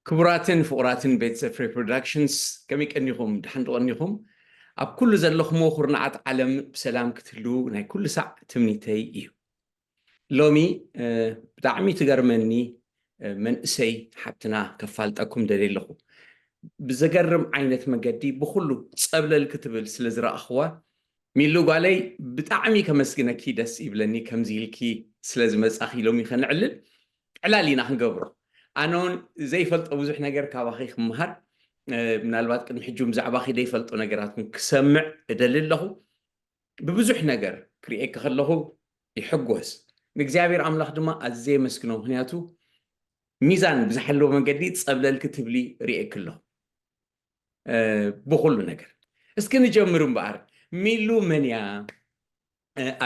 ክቡራትን ፍቑራትን ቤተሰብ ፍሬ ፕሮዳክሽንስ፣ ከመይ ቀኒኹም? ደሓን ዶ ቀኒኹም? ኣብ ኩሉ ዘለኹምዎ ኩርናዓት ዓለም ብሰላም ክትህልዉ ናይ ኩሉ ሳዕ ትምኒተይ እዩ። ሎሚ ብጣዕሚ ትገርመኒ መንእሰይ ሓብትና ከፋልጠኩም ደልየ ኣለኹ። ብዘገርም ዓይነት መገዲ ብኹሉ ጸብለል ክትብል ስለ ዝረኣኽዋ፣ ሚሉ ጓለይ፣ ብጣዕሚ ከመስግነኪ፣ ደስ ይብለኒ ከምዚ ኢልኪ ስለ ዝመጻኺ። ሎሚ ከነዕልል ዕላል ኢና ክንገብሮ። ኣነ እውን ዘይፈልጦ ብዙሕ ነገር ካባኺ ክምሃር፣ ምናልባት ቅድሚ ሕጂ ብዛዕባኺ ዘይፈልጦ ነገራት እውን ክሰምዕ እደሊ ኣለኹ። ብብዙሕ ነገር ክርእየኪ ከለኹ ይሕጎስ። ንእግዚኣብሔር ኣምላኽ ድማ ኣዝየ የመስግኖ፣ ምኽንያቱ ሚዛን ብዝሓለወ መንገዲ ጸብለል ክትብሊ ርእየኪ ኣለኹ ብኹሉ ነገር። እስኪ ንጀምር እምበኣር፣ ሚሉ መን እያ?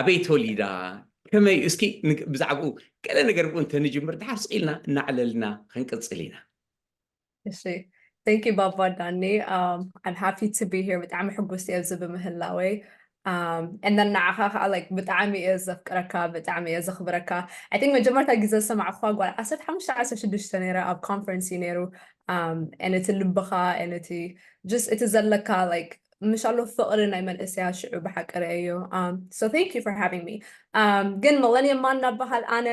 ኣበይ ተወሊዳ? ከመይ? እስኪ ብዛዕባኡ ገለ ነገር ብኡ እንተንጅምር፣ ድሓር ስቕ ኢልና እናዕለልና ክንቅጽል ኢና። እሺ፣ thank you ባባ ዳኒ። I'm happy to be here። ብጣዕሚ ሕጉስቲ እየ እዚ ብምህላወይ። And then ንዓኻ ከዓ like ብጣዕሚ እየ ዘፍቅረካ፣ ብጣዕሚ እየ ዘኽብረካ። I think መጀመርታ ግዜ ዝሰማዕኳ ጓል ዓሰርተ ሓሙሽተ ዓሰርተ ሽዱሽተ ነይረ፣ ኣብ ኮንፈረንስ እዩ ነይሩ። And እቲ ልብኻ and እቲ just እቲ ዘለካ like ምሻሎ ፍቕሪ ናይ መንእሰያ ሽዑ ብሓቂ ርእየዮ። So thank you for having me። ግን መለንየም ማን እናበሃል፣ ኣነ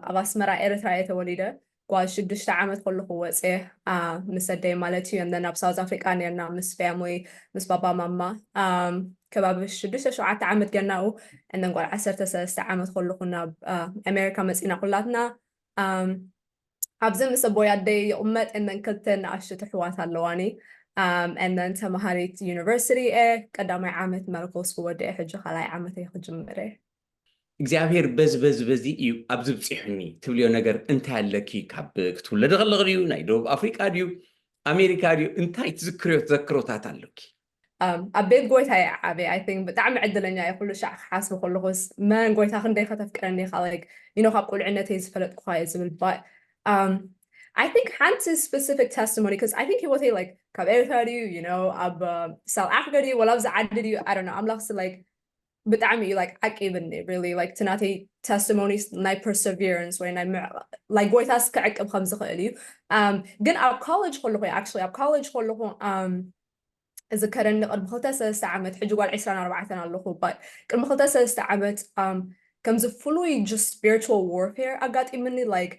ኣብ ኣስመራ ኤርትራ እየ ተወሊደ። ጓል ሽዱሽተ ዓመት ከለኹ ወፅየ፣ ምስ ኣደይ ማለት እዩ። And then ኣብ ሳውዝ ኣፍሪቃ ነርና ምስ ፋሚሊ፣ ምስ ባባ ማማ። ከባቢ ሽዱሽተ ሸውዓተ ዓመት ገናኡ። And then ጓል ዓሰርተ ሰለስተ ዓመት ከለኹ ናብ ኣሜሪካ መፂና ኩላትና። ኣብዚ ምስ ኣቦይ ኣደይ ይቕመጥ። And then ክልተ ንኣሽቱ ኣሕዋት ኣለዋኒ። And then ተምሃሪት ዩኒቨርሲቲ እየ። ቀዳማይ ዓመት መርኮስ ክወድእ እየ፣ ሕጂ ካልኣይ ዓመት እየ ክጅምር እየ። እግዚኣብሔር በዚ በዚ በዚ እዩ ኣብዚ ብፂሑኒ ትብልዮ ነገር እንታይ ኣለኪ? ካብ ክትውለዲ ከለኺ ድዩ? ናይ ደቡብ ኣፍሪቃ ድዩ? ኣሜሪካ ድዩ? እንታይ ትዝክርዮ ተዘክሮታት ኣለኪ? ኣብ ቤት ጎይታ እየ ዓብየ። I think ብጣዕሚ ዕድለኛ እየ። ኩሉ ሻዕ ክሓስብ ከለኹስ መን ጎይታ ክንደይ ከተፍቅረኒ ኢኻ፣ like you know ካብ ቁልዕነተይ ዝፈለጥኩኻ እየ ዝብል። But I think ሓንቲ specific testimony, because I think ህይወተይ like ካብ ኤርትራ ድዩ you know ኣብ ሳውት ኣፍሪካ ድዩ ወላ ኣብዚ ዓዲ ድዩ I don't know ኣምላኽሲ like ብጣዕሚ እዩ like ዓቂብኒ really like እቲ ናተይ testimonies ናይ perseverance ወይ ናይ like ጎይታስ ክዕቅብ ከም ዝኽእል እዩ። ግን ኣብ ኮሌጅ ከለኹ actually ኣብ ኮሌጅ ከለኹ እዝከረኒ ቅድሚ ክልተ ሰለስተ ዓመት፣ ሕጂ ጓል ዕስራን ኣርባዕተን ኣለኹ፣ but ቅድሚ ክልተ ሰለስተ ዓመት ከምዚ ፍሉይ just spiritual warfare ኣጋጢምኒ። Like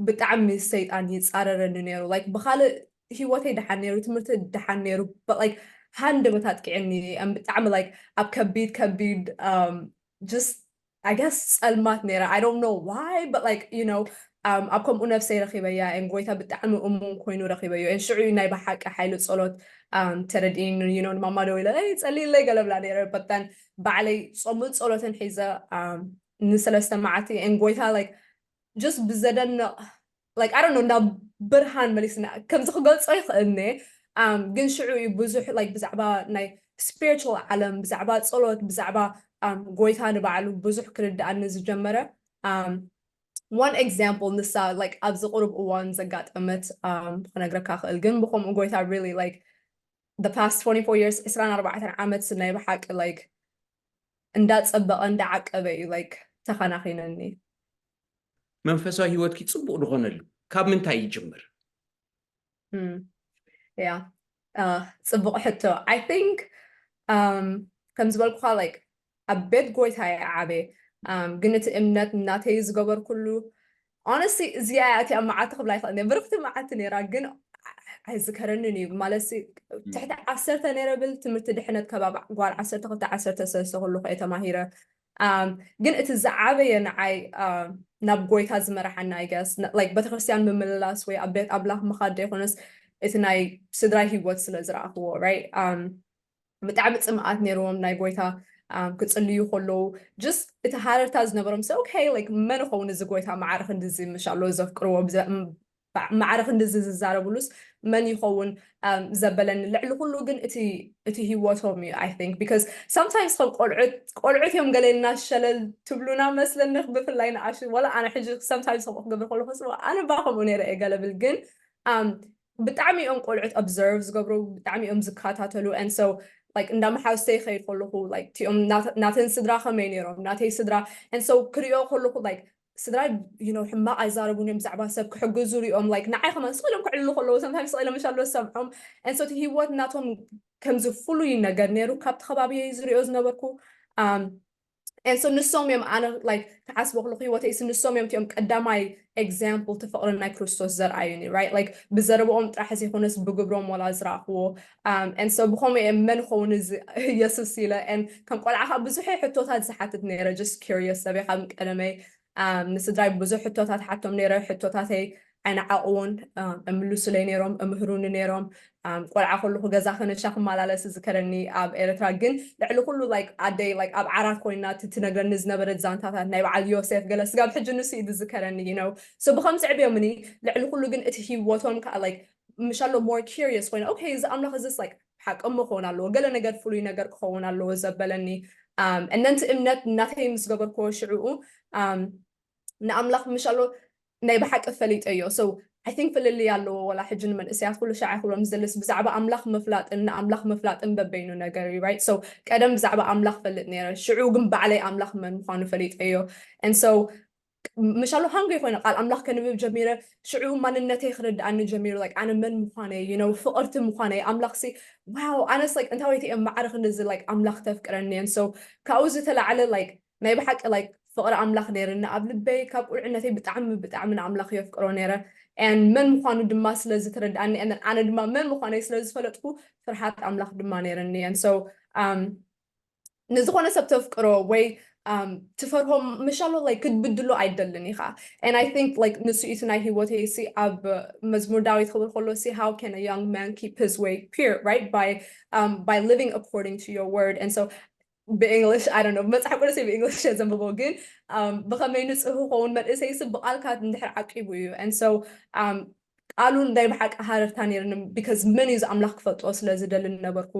ብጣዕሚ ሰይጣን ይፃረረኒ ነይሩ። Like ብካልእ ህይወተይ ደሓን ነይሩ፣ ትምህርቲ ደሓን ነይሩ፣ but like ሃንደበት ኣጥቂዕኒ። ብጣዕሚ like ኣብ ከቢድ ከቢድ just I guess ጸልማት ነይረ። I don't know why, but like you know ኣብ ከምኡ ነብሰይ ረኺበያ እየን። ጎይታ ብጣዕሚ እሙን ኮይኑ ረኺበዮ እየን። ሽዑ እዩ ናይ ብሓቂ ሓይሊ ጸሎት ተረድኢኒ። You know ንማማ ደዊለ ይ ጸልይለይ ገለ ብላ ነይረ። But then ባዕለይ ጾምን ጸሎትን ሒዘ ንሰለስተ መዓልቲ እየን ጎይታ like just ብዘደንቕ like I don't know እንዳ ብርሃን መሊስና ከምዚ ክገልጾ ይኽእልኒ። ግን ሽዑ እዩ ብዙሕ like ብዛዕባ ናይ spiritual ዓለም፣ ብዛዕባ ጸሎት፣ ብዛዕባ ጎይታ ንባዕሉ ብዙሕ ክርድኣኒ ዝጀመረ። One example ንሳ like ኣብዚ ቁሩብ እዋን ዘጋጠመት ክነግረካ ክእል። ግን ብከምኡ ጎይታ really like the past twenty-four years፣ ዕስራን ኣርባዕተን ዓመት ናይ ብሓቂ like እንዳጸበቐ እንዳዓቀበ እዩ like ተኸናኺነኒ። መንፈሳዊ ህይወትኪ ጽቡቕ ዝኾነሉ ካብ ምንታይ ይጅምር? ያ ጽቡቕ ሕቶ። I think ከም ዝበልኩኻ like ኣብ ቤት ጎይታ እየ ዓብየ። ግን እቲ እምነት ናተይ ዝገበርኩሉ honestly እዚኣ እያ እቲኣ መዓልቲ ክብላ ይኽእል እየ። ብርኽቲ መዓልቲ ነይራ ግን ኣይዝከረንን እዩ። ማለት ትሕቲ ዓሰርተ ነይረ ብል ትምህርቲ ድሕነት ከባቢ ጓል ዓሰርተ ክልተ ዓሰርተ ሰለስተ ከለኹ እየ ተማሂረ። ግን እቲ ዝዓበየ ንዓይ ናብ ጎይታ ዝመርሓና I guess like ቤተክርስትያን ምምልላስ ወይ ኣብ ቤት ኣምላኽ ምኻድ ዘይኮነስ እቲ ናይ ስድራይ ህይወት ስለ ዝረኣኽዎ right ብጣዕሚ ጽምኣት ነይርዎም ናይ ጎይታ ክጽልዩ ከለዉ just እቲ ሃረርታ ዝነበሮም so okay like መን ይኸውን እዚ ጎይታ ማዕረ ክንድዚ ምሻሎ ዘፍቅርዎ ማዕረ ክንድዚ ዝዛረብሉስ መን ይኸውን ዘበለኒ። ልዕሊ ኩሉ ግን እቲ ህይወቶም እዩ I think because sometimes ከም ቆልዑት እዮም ገለ ኢልና ሸለል ትብሉና መስለኒ ብፍላይ ንኣሽ ወላ ኣነ ሕጂ sometimes ከምኡ ክገብር ከለኹ ኣነ ባ ከምኡ ነይረ እየ ገለ ብል ግን ብጣዕሚ እዮም ቆልዑት observe ዝገብሩ ብጣዕሚ እዮም ዝከታተሉ and so like እንዳ መሓውስተይ ይኸይድ ከለኹ like እቲኦም ናተን ስድራ ከመይ ነይሮም ናተይ ስድራ and so ክሪኦ ከለኹ like ስድራይ you know ሕማቕ ኣይዛረቡን እዮም ብዛዕባ ሰብ ክሕግዙ ሪኦም like ንዓይ ከማን ስቕ ኢሎም ክዕልሉ ከለዉ sometimes ስቕ ኢሎም ምሻሎ ዝሰምዖም and so እቲ ህይወት ናቶም ከምዚ ፍሉይ ነገር ነይሩ ካብቲ ከባቢ ዝሪኦ ዝነበርኩ and so ንሶም እዮም ኣነ like ክሓስቦ ከለኩ ህይወተይ ንሶም እዮም እቲኦም ቀዳማይ example እቲ ፍቕሪ ናይ ክርስቶስ ዘርኣዩኒ right like ብዘረብኦም ጥራሕ ዘይኮነስ ብግብሮም ወላ ዝረኣኽዎ and so ብኸምኡ እየ መን ኸውን እዚ የሱስ ኢለ and ከም ቆልዓ ከዓ ብዙሕ ሕቶታት ዝሓትት ነይረ just curious ሰብ እየ ካብ ቀደመይ ንስድራይ ብዙሕ ሕቶታት ሓቶም ነይረ ሕቶታተይ ኣይንዓቕዎን እምልሱለይ ነይሮም እምህሩኒ ነይሮም ቆልዓ ከለኹ ገዛ ከነሻ ክመላለስ ዝከረኒ ኣብ ኤርትራ ግን ልዕሊ ኩሉ like ኣደይ like ኣብ ዓራት ኮይና ትነግረኒ ዝነበረት ዛንታታት ናይ በዓል ዮሴፍ ገለ ስጋብ ሕጂ ንሱ እዩ ዝከረኒ you know so ብከምዚ ዕብዮምኒ ልዕሊ ኩሉ ግን እቲ ህይወቶም ከዓ like ምሻሎ more curious ኮይነ okay እዚ ኣምላኽ እዚስ like ሓቂ እሞ ክኸውን ኣለዎ ገለ ነገር ፍሉይ ነገር ክኸውን ኣለዎ ዘበለኒ and then እቲ እምነት እናተይ ምስ ገበርክዎ ሽዕኡ ንኣምላኽ ምሻሎ ናይ ብሓቂ ፈሊጠዮ so I think ፍልልይ ኣለዎ ወላ ሕጂ ንመንእሰያት ኩሉ ሻዕ ክብሎም ዝደልስ ብዛዕባ ኣምላኽ ምፍላጥን ንኣምላኽ ምፍላጥን በበይኑ ነገር እዩ right so ቀደም ብዛዕባ ኣምላኽ ፈልጥ ነይረ ሽዑ ግን ባዕለይ ኣምላኽ መን ምዃኑ ፈሊጠዮ and so ምሻሉ ሃንጎ ይኮይነ ቃል ኣምላኽ ከንብብ ጀሚረ ሽዑ ማንነተይ ክርድኣኒ ጀሚሩ like ኣነ መን ምዃነይ you know ፍቕርቲ ምዃነይ ኣምላኽ ሲ wow ኣነስ like እንታወይቲ እየ ማዕረ ክንድዚ like ኣምላኽ ተፍቅረኒ and so ካብኡ ዝተላዕለ like ናይ ብሓቂ like ፍቕሪ ኣምላኽ ነይርኒ ኣብ ልበይ ካብ ቁልዕነተይ ብጣዕሚ ብጣዕሚ ንኣምላኽ የፍቅሮ ነይረ and መን ምዃኑ ድማ ስለ ዝተረድኣኒ and ኣነ ድማ መን ምዃነይ ስለ ዝፈለጥኩ ፍርሃት ኣምላኽ ድማ ነይርኒ and so ንዝኾነ ሰብ ተፍቅሮ ወይ ትፈርሆ ምሻሎ like ክትብድሎ ኣይደልን ኢኻ and I think like ንሱ እቲ ናይ ህይወተይ ሲ ኣብ መዝሙር ዳዊት ክብል ከሎ ሲ how can a young man keep his way pure right by um, by living according to your word and so ብእንግሊሽ I don't know መፅሓፍ ቅዱስ ብእንግሊሽ እየ ዘንብቦ ግን ብኸመይ ንፅህ ኸውን መንእሰይ ሲ ብቃልካ እንድሕር ዓቂቡ እዩ and so ቃሉ ናይ ብሓቂ ሃረርታ ነይርኒ because መን እዩ ኣምላኽ ክፈልጦ ስለ ዝደልን ነበርኩ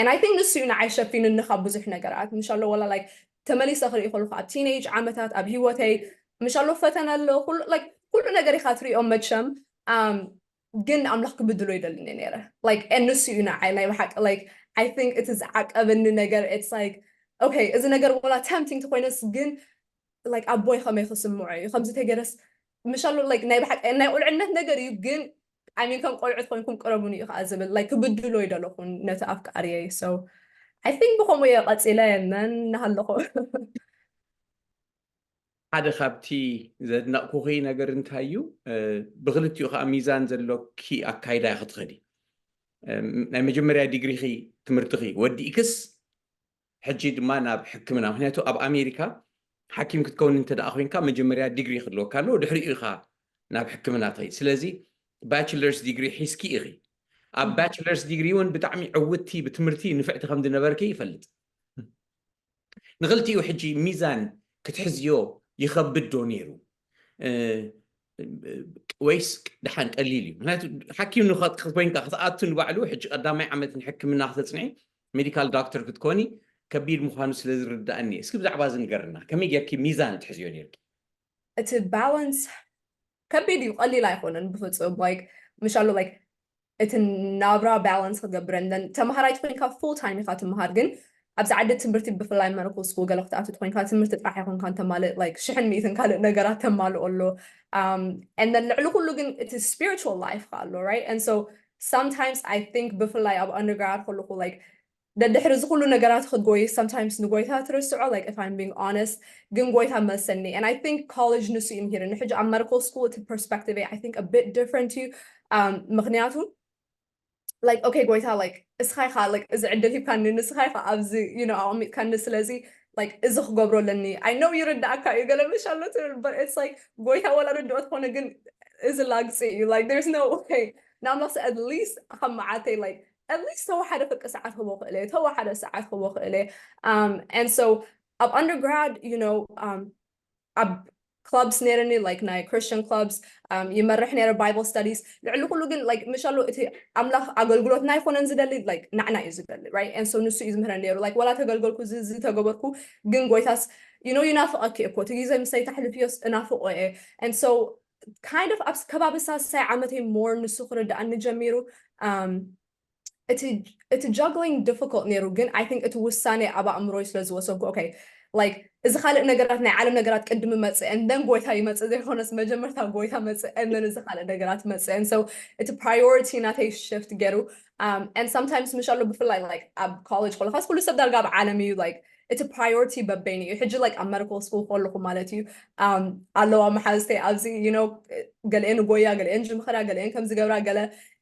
and I think ንሱ እዩ ንዓይ ሸፊኑኒ ካብ ብዙሕ ነገራት ምሻሎ ወላ like ተመሊሰ ክርኢ ከለኩ ኣብ teenage ዓመታት ኣብ ህይወተይ ምሻሎ ፈተና ኣሎ ኩሉ like ኩሉ ነገር ኢካ ትሪኦ መቸም ግን ኣምላኽ ክብድሎ ይደልኒ ነይረ like and ንሱ እዩ ንዓይ ናይ ብሓቂ like I think እቲ ዝዓቀበኒ ነገር it's like okay እዚ ነገር ወላ tempting ተኮይነስ ግን like ኣቦይ ከመይ ክስምዖ እዩ ከምዚ ተገረስ ምሻሎ like ናይ ብሓቂ ናይ ቁልዕነት ነገር እዩ ግን I mean ከም ቆልዑት ኮይንኩም ቅረቡን እዩ ከዓ ዝብል like ክብድሎ ይደለኹን ነቲ ኣፍቃሪየይ so I think ብከምኡ እየ ቀፂለ and then እናሃለኹ ሓደ ካብቲ ዘድነቕኩኺ ነገር እንታይ እዩ ብክልቲኡ ከዓ ሚዛን ዘሎኪ ኣካይዳ ክትኸዲ ናይ መጀመርያ ዲግሪኺ ትምህርትኺ ወዲእክስ ሕጂ ድማ ናብ ሕክምና ምክንያቱ ኣብ ኣሜሪካ ሓኪም ክትከውን እንተ ደኣ ኮይንካ መጀመርያ ዲግሪ ክህልወካ ኣለዎ ድሕሪኡ ኢኻ ናብ ሕክምና ትኸይድ ስለዚ bachelor's degree ሒዝኪ ኢኺ ኣብ bachelor's degree እውን ብጣዕሚ ዕውትቲ ብትምህርቲ ንፍዕቲ ከም ዝነበርኪ ይፈልጥ ንኽልቲኡ ሕጂ ሚዛን ክትሕዝዮ ይኸብድ ዶ ነይሩ ወይስ ደሓን ቀሊል እዩ ምክንያቱ ሓኪም ኮይንካ ክትኣቱ ንባዕሉ ሕጂ ቀዳማይ ዓመት ንሕክምና ክተፅንዒ medical doctor ክትኮኒ ከቢድ ምዃኑ ስለ ዝርዳእኒ እስኪ ብዛዕባ እዚ ንገርና ከመይ ጌርኪ ሚዛን ትሕዝዮ ነርኪ እቲ balance ከቢድ እዩ ቀሊል ኣይኮነን ብፍፁም like ምሻሎ like እቲ ናብራ balance ክገብረን then ተምሃራይ ኮይንካ full time ኢካ ትምሃር ግን ኣብዚ ዓዲ ትምህርቲ ብፍላይ መረኮ ስኩል ገለ ክትኣቱ ኮይንካ ትምህርቲ ጥራሕ ይኮንካ እንተማልእ like ሽሕን ሚእትን ካልእ ነገራት ተማልኦ ኣሎ and then ልዕሊ ኩሉ ግን እቲ spiritual life ካ ኣሎ right and so sometimes I think ብፍላይ ኣብ undergrad ከለኩ like ደድሕሪ እዚ ኩሉ ነገራት ክጎይ sometimes ንጎይታ ትርስዖ like if I'm being honest ግን ጎይታ መልሰኒ and I think college ንሱ እዩ ምሂርኒ ሕጂ ኣብ medical school እቲ perspective I think a bit different እዩ ምክንያቱ like okay ጎይታ like እስኻ ኢኻ like እዚ ዕድል ሂብካኒ ንስኻ ኢኻ ኣብዚ you know ኣቐሚጥካኒ ስለዚ like እዚ ክገብሮ ኣለኒ I know ይርዳእካ እዩ ገለ ምሽ ኣሎ ትብል but it's like ጎይታ ወላ ርድኦ ትኾነ ግን እዚ ላግፂ እዩ like there's no way ንኣምላኽ at least ካብ መዓልተይ like at least ተወሓደ ፍርቂ ሰዓት ክቦ ክእለ ተወሓደ ሰዓት ክቦ ክእለ um and so ኣብ undergrad you know um ኣብ clubs ነይረኒ like ናይ Christian clubs um ይመርሕ ነይረ Bible studies ልዕሊ ኩሉ ግን like ምሻሎ እቲ ኣምላኽ ኣገልግሎትና ኣይኮነን ዝደሊ like ንዓና እዩ ዝደሊ right and so ንሱ እዩ ዝምህረ ነይሩ like ወላ ተገልገልኩ ዝተገበርኩ ግን ጎይታስ you know ይናፍቐኪ እኮ እቲ ግዜ ምሳይ ተሕልፍዮስ እናፍቆ እየ and so kind of ኣብ ከባቢ ሳሳይ ዓመተይ more ንሱ ክርድኣኒ ጀሚሩ um እቲ juggling difficult ነይሩ ግን I think እቲ ውሳኔ ኣብ ኣእምሮይ ስለ ዝወሰንኩ okay like እዚ ካልእ ነገራት ናይ ዓለም ነገራት ቅድሚ መፅእ and then ጎይታ ይመፅእ ዘይኮነስ መጀመርታ ጎይታ መፅእ and then እዚ ካልእ ነገራት መፅእ and so እቲ priority ናተይ shift ገይሩ um, and sometimes ምሻሎ ብፍላይ like ኣብ college ከለካስ ኩሉ ሰብ ዳርጋ ኣብ ዓለም እዩ like እቲ priority በበይኑ እዩ ሕጂ like ኣብ medical school ከለኹ ማለት እዩ um, ኣለዋ መሓዝተይ ኣብዚ you know ገለኤን ጎያ ገለኤን ጅምኸራ ገለኤን ከም ዝገብራ ገለ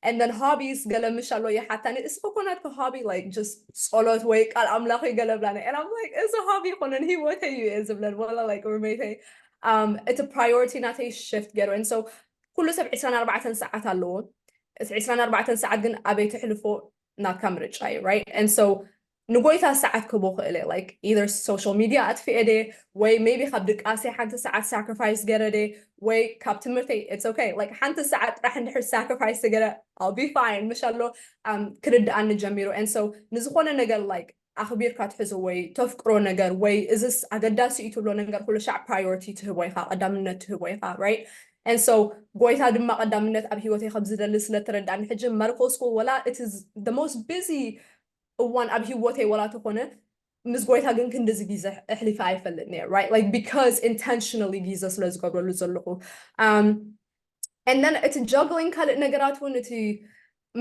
and then hobbies ገለ ምሻሎ ይሓታኒ እስኺ ኮ ናትኪ hobby like just ጸሎት ወይ ቃል ኣምላኽ ይገለብላኒ and I'm like እዚ hobby ይኮነን ህይወተይ እዩ እየ ዝብለን ወላ like ሩሜተይ um, እቲ priority ናተይ shift ገይሩ and so ኩሉ ሰብ ዕስራን ኣርባዕተን ሰዓት ኣለዎ እቲ ዕስራን ኣርባዕተን ሰዓት ግን ኣበይ ትሕልፎ ናትካ ምርጫ እዩ right and so ንጎይታ ሰዓት ክቦ ክእለ like either social media ኣጥፍኤ ደ ወይ maybe ካብ ድቃሴ ሓንቲ ሰዓት sacrifice ገረ ደ ወይ ካብ ትምህርተይ it's okay like ሓንቲ ሰዓት ጥራሕ እንድሕር sacrifice ገረ I'll be fine ምሻሎ um, ክርድኣኒ ጀሚሩ and so ንዝኾነ ነገር like ኣኽቢርካ ትሕዞ ወይ ተፍቅሮ ነገር ወይ እዝስ ኣገዳሲ እዩ ትብሎ ነገር ኩሉ ሻዕ priority ትህቦ ኢኻ ቀዳምነት ትህቦ ኢኻ right and so ጎይታ ድማ ቀዳምነት ኣብ ህይወተይ ከም ዝደሊ ስለተረዳእኒ ሕጂ medical school ወላ it is the most busy እዋን ኣብ ህይወተይ ወላ ተኾነ ምስ ጎይታ ግን ክንድዚ ግዜ ኣሕሊፈ ኣይፈልጥ ነይረ right like because intentionally ግዜ ስለ ዝገብረሉ ዘለኹ um, and then እቲ juggling ካልእ ነገራት እውን እቲ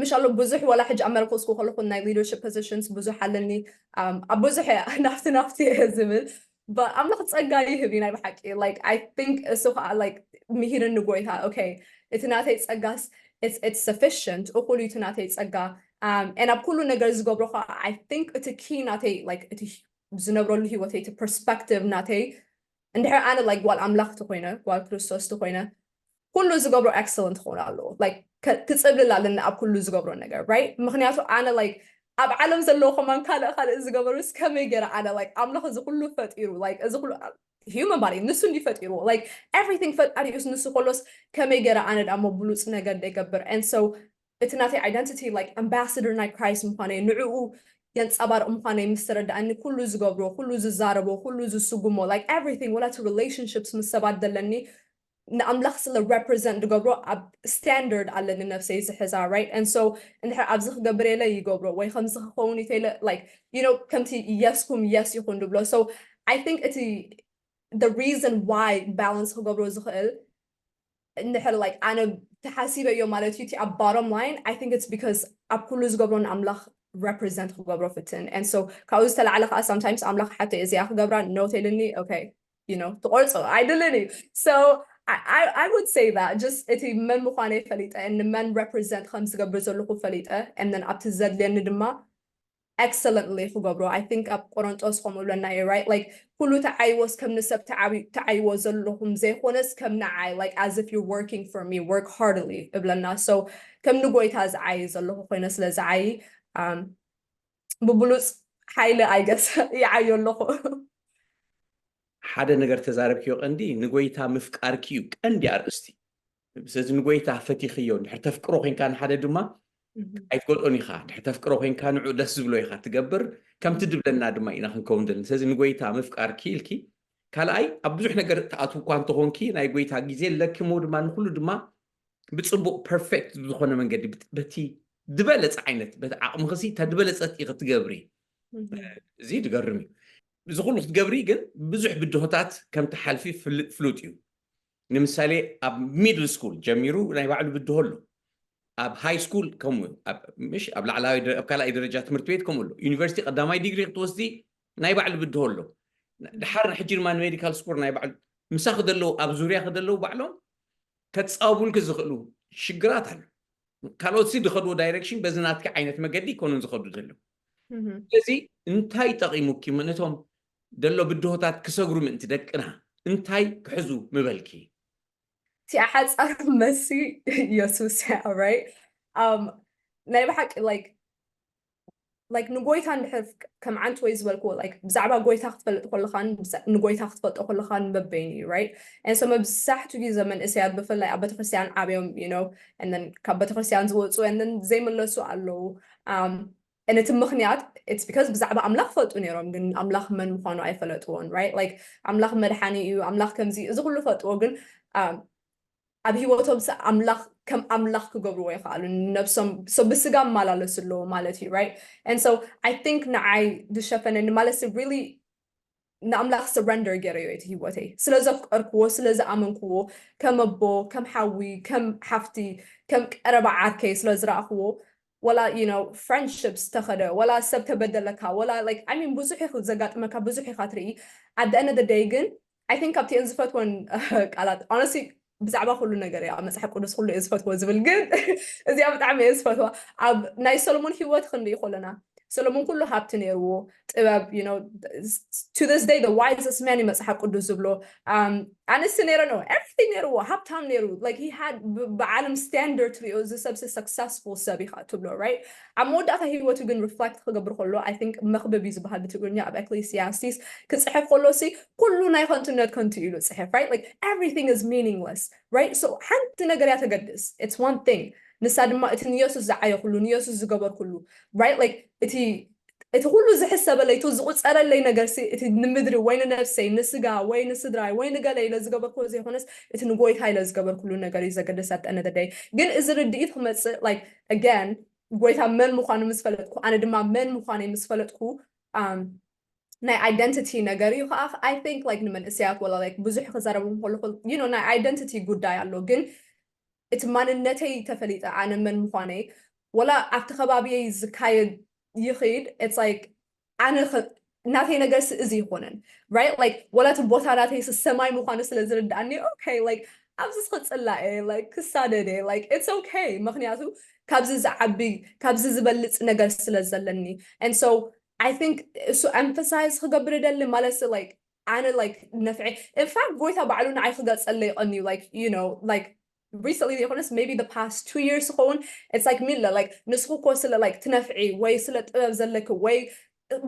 ምሻሎ ብዙሕ ወላ ሕጂ ኣብ medical school ከለኹ ናይ leadership positions ብዙሕ ኣለኒ um, ኣብ ብዙሕ እየ ናፍቲ ናፍቲ እየ ዝብል but ኣምላኽ ጸጋ ይህብ እዩ ናይ ብሓቂ like I think እሱ ከዓ like ምሂርኒ ጎይታ okay እቲ ናተይ ጸጋስ it's it's sufficient እኹል እዩ እቲ ናተይ ጸጋ um, and ኣብ ኩሉ ነገር ዝገብሮ ከዓ I think እቲ key ናተይ like እቲ ዝነብረሉ ህይወተይ እቲ perspective ናተይ እንድሕር ኣነ like ጓል ኣምላኽ ተኮይነ ጓል ክርስቶስ ተኮይነ ኩሉ ዝገብሮ excellent ክኾን ኣለዎ like ክፅብልል ኣለኒ ኣብ ኩሉ ዝገብሮ ነገር right ምክንያቱ ኣነ like ኣብ ዓለም ዘለዎ ከማን ካልእ ካልእ ዝገበሩስ ከመይ ገይረ ኣነ like ኣምላኽ እዚ ኩሉ ፈጢሩ like እዚ ኩሉ human body ንሱ እንዲ ፈጢርዎ like everything ፈጣሪኡስ ንሱ ከሎስ ከመይ ገይረ ኣነ ዳሞ ብሉፅ ነገር ደገብር and so እቲ ናተይ identity like ambassador ናይ Christ ምዃነይ ንዕኡ የንፀባርቕ ምዃነይ ምስ ተረዳእኒ ኩሉ ዝገብሮ ኩሉ ዝዛረቦ ኩሉ ዝስጉሞ like everything ወላ እቲ relationships ምስ ሰባት ዘለኒ ንኣምላኽ ስለ represent ዝገብሮ ኣብ standard ኣለኒ ነብሰይ ዝሕዛ right and so እንድሕር ኣብዚ ክገብር የለ ይገብሮ ወይ ከምዚ ክኸውን ይተይለ like you know ከምቲ yes ኩም yes ይኹን ድብሎ so I think እቲ the reason why balance ክገብሮ ዝኽእል እንድሕር like ኣነ ተሓሲበዮ ማለት እዩ እቲ ኣብ bottom line I think it's because ኣብ ኩሉ ዝገብሮ ንኣምላኽ represent ክገብሮ ፍትን and so ካብኡ ዝተላዕለ ከዓ sometimes ኣምላኽ ሓተ እዚኣ ክገብራ no ተይልኒ okay you know ትቆርፆ ኣይድልን እዩ so I, I, I would say that just እቲ መን ምዃነይ ፈሊጠ ንመን represent ከም ዝገብር ዘለኹ ፈሊጠ and then ኣብቲ ዘድልየኒ ድማ excellently ክገብሮ I think ኣብ ቆሮንጦስ ከምኡ ብለና እዩ right like ኩሉ ተዓይዎስ ከም ንሰብ ተዓይዎ ዘለኹም ዘይኮነስ ከም ንዓይ like as if you're working for me work heartily እብለና so ከም ንጎይታ ዝዓይ ዘለኹ ኮይነ ስለ ዝዓይ um, ብብሉፅ ሓይሊ I guess ይዓዮ ኣለኹ ሓደ ነገር ተዛረብክዮ ቀንዲ ንጎይታ ምፍቃርኪ እዩ ቀንዲ ኣርእስቲ ስለዚ ንጎይታ ፈቲኽዮ እንድሕር ተፍቅሮ ኮንካ ንሓደ ድማ ኣይትጎልኦን ኢኻ እንድሕር ተፍቅሮ ኮንካ ንዑ ደስ ዝብሎ ኢኻ ትገብር ከምቲ ድብለና ድማ ኢና ክንከውን ዘለና ስለዚ ንጎይታ ምፍቃርኪ ኢልኪ ካልኣይ ኣብ ብዙሕ ነገር ተኣትው እኳ እንተኾንኪ ናይ ጎይታ ግዜ ኣለኪ እሞ ድማ ንኩሉ ድማ ብፅቡቅ perfect ብዝኾነ መንገዲ በቲ ዝበለፀ ዓይነት በቲ ዓቕምኽሲ እታ ዝበለፀት ኢኺ ትገብሪ እዚ ድገርም እዩ እዚ ኩሉ ክትገብሪ ግን ብዙሕ ብድሆታት ከም ትሓልፊ ፍሉጥ እዩ ንምሳሌ ኣብ middle school ጀሚሩ ናይ ባዕሉ ብድሆ ኣሎ ኣብ high school ከምኡ ምሽ ኣብ ላዕላዊ ኣብ ካልኣይ ደረጃ ትምህርቲ ቤት ከምኡ ኣሎ ዩኒቨርሲቲ ቀዳማይ ዲግሪ ክትወስዲ ናይ ባዕሉ ብድሆ ኣሎ ድሓር ሕጂ ድማ ን medical school ናይ ባዕሉ ምሳኺ ዘለዉ ኣብ ዙርያኺ ዘለዉ ባዕሎም ከፃውቡልኪ ዝኽእሉ ሽግራት ኣሎ ካልኦት ሲ ዝኸድዎ direction በዚ ናትኪ ዓይነት መገዲ ይኮኑን ዝኸዱ ዘለዉ ስለዚ እንታይ ጠቒሙኪ ምእነቶም ደሎ ብድሆታት ክሰግሩ ምእንቲ ደቅና እንታይ ክሕዙ ምበልኪ እቲኣ ሓፃር መሲ የሱስ right um, ናይ ብሓቂ like like ንጎይታ እንድሕር ከም ዓንቲ ወይ ዝበልክዎ like ብዛዕባ ጎይታ ክትፈልጥ ከለኻን ንጎይታ ክትፈልጦ ከለኻን በበይኑ እዩ right and so መብዛሕትኡ ግዜ መንእሰያት ብፍላይ ኣብ ቤተክርስትያን ዓብዮም you know and then ካብ ቤተክርስትያን ዝወፁ and then ዘይመለሱ ኣለዉ um, ነቲ ምኽንያት it's because ብዛዕባ ኣምላኽ ፈልጡ ነይሮም ግን ኣምላኽ መን ምዃኑ ኣይፈለጥዎን right like ኣምላኽ መድሓኒ እዩ ኣምላኽ ከምዚ እዚ ኩሉ ፈልጥዎ ግን um, ኣብ ህይወቶም ኣምላኽ ከም ኣምላኽ ክገብርዎ ይኽኣሉ ነብሶም so ብስጋ ኣመላለሱ ኣለዎ ማለት እዩ right and so I think ንዓይ ዝሸፈነኒ ማለት really ንኣምላኽ surrender ገይረዮ እቲ ህይወተይ። ስለ ዘፍቀርክዎ፣ ስለ ዝኣመንክዎ፣ ከም ኣቦ፣ ከም ሓዊ፣ ከም ሓፍቲ፣ ከም ቀረባ ዓርከይ ስለ ዝረኣኽዎ፣ ወላ you know friendships ተኸደ፣ ወላ ሰብ ተበደለካ፣ ወላ like I mean ብዙሕ ኢኹ ዘጋጥመካ፣ ብዙሕ ኢኻ ትርኢ። At the end of the day ግን I think ካብቲአን ዝፈትወን ቃላት honestly ብዛዕባ ኩሉ ነገር እያ፣ መጽሓፍ ቅዱስ ኩሉ እየ ዝፈትዎ ዝብል፣ ግን እዚኣ ብጣዕሚ እየ ዝፈትዋ። ኣብ ናይ ሰሎሞን ህይወት ክንርኢ ከለና ሰሎሞን ኩሉ ሃብቲ ነይርዎ፣ ጥበብ you know to this day the wisest man እዩ መጽሓፍ ቅዱስ ዝብሎ። ኣንስቲ ነይረ ነው everything ነይርዎ፣ ሃብታም ነይሩ፣ like he had ብዓለም standard ትሪኦ እዚ ሰብ successful ሰብ ኢኻ ትብሎ፣ right? ኣብ መወዳእታ ህይወቱ ግን reflect ክገብር ከሎ I think መኽብብ እዩ ዝበሃል ብትግርኛ፣ ኣብ Ecclesiastes ክፅሕፍ ከሎ ሲ ኩሉ ናይ ከንቱነት ከንቱ ኢሉ ፅሕፍ፣ right? Like everything is meaningless, right? So ሓንቲ ነገር እያ ተገድስ፣ it's one thing። ንሳ ድማ እቲ ንየሱስ ዝዓየኩሉ፣ ንየሱስ ዝገበርኩሉ፣ right? Like እቲ እቲ ኩሉ ዝሕሰበለይ፣ እቲ ዝቁፀረለይ ነገር ሲ እቲ ንምድሪ ወይ ንነፍሰይ፣ ንስጋ ወይ ንስድራይ ወይ ንገለ ኢለ ዝገበርኩዎ ዘይኮነስ እቲ ንጎይታ ኢለ ዝገበርኩሉ ነገር እዩ ዘገደስ። At the end of the day ግን እዚ ርድኢት ክመፅእ like again ጎይታ መን ምዃኑ ምስ ፈለጥኩ፣ ኣነ ድማ መን ምዃነይ ምስ ፈለጥኩ ናይ identity ነገር እዩ ከዓ። I think like ንመንእሰያት ወላ like ብዙሕ ክዛረቦም ከለኹ you know ናይ identity ጉዳይ ኣሎ፣ ግን እቲ ማንነተይ ተፈሊጠ ኣነ መን ምዃነይ ወላ ኣብቲ ከባቢየይ ዝካየድ ይኽድ it's like ኣነ ናተይ ነገር እዚ ይኮነን፣ right? Like ወላ እቲ ቦታ ናተይ ሰማይ ምዃኑ ስለ ዝርዳእኒ okay like ኣብዚ ክፅላእ like ክሳደደ like it's okay፣ ምክንያቱ ካብዚ ዝዓቢ ካብዚ ዝበልፅ ነገር ስለ ዘለኒ። And so I think እሱ emphasize ክገብር ይደሊ ማለት like ኣነ like ነፍዐ in fact ጎይታ ባዕሉ ንዓይ ክገልፀለይ ቀንዩ like you know like recently ዘይኮነስ maybe the past two years ክኸውን it's like ሚለ like ንስኹ እኮ ስለ like ትነፍዒ ወይ ስለ ጥበብ ዘለኪ ወይ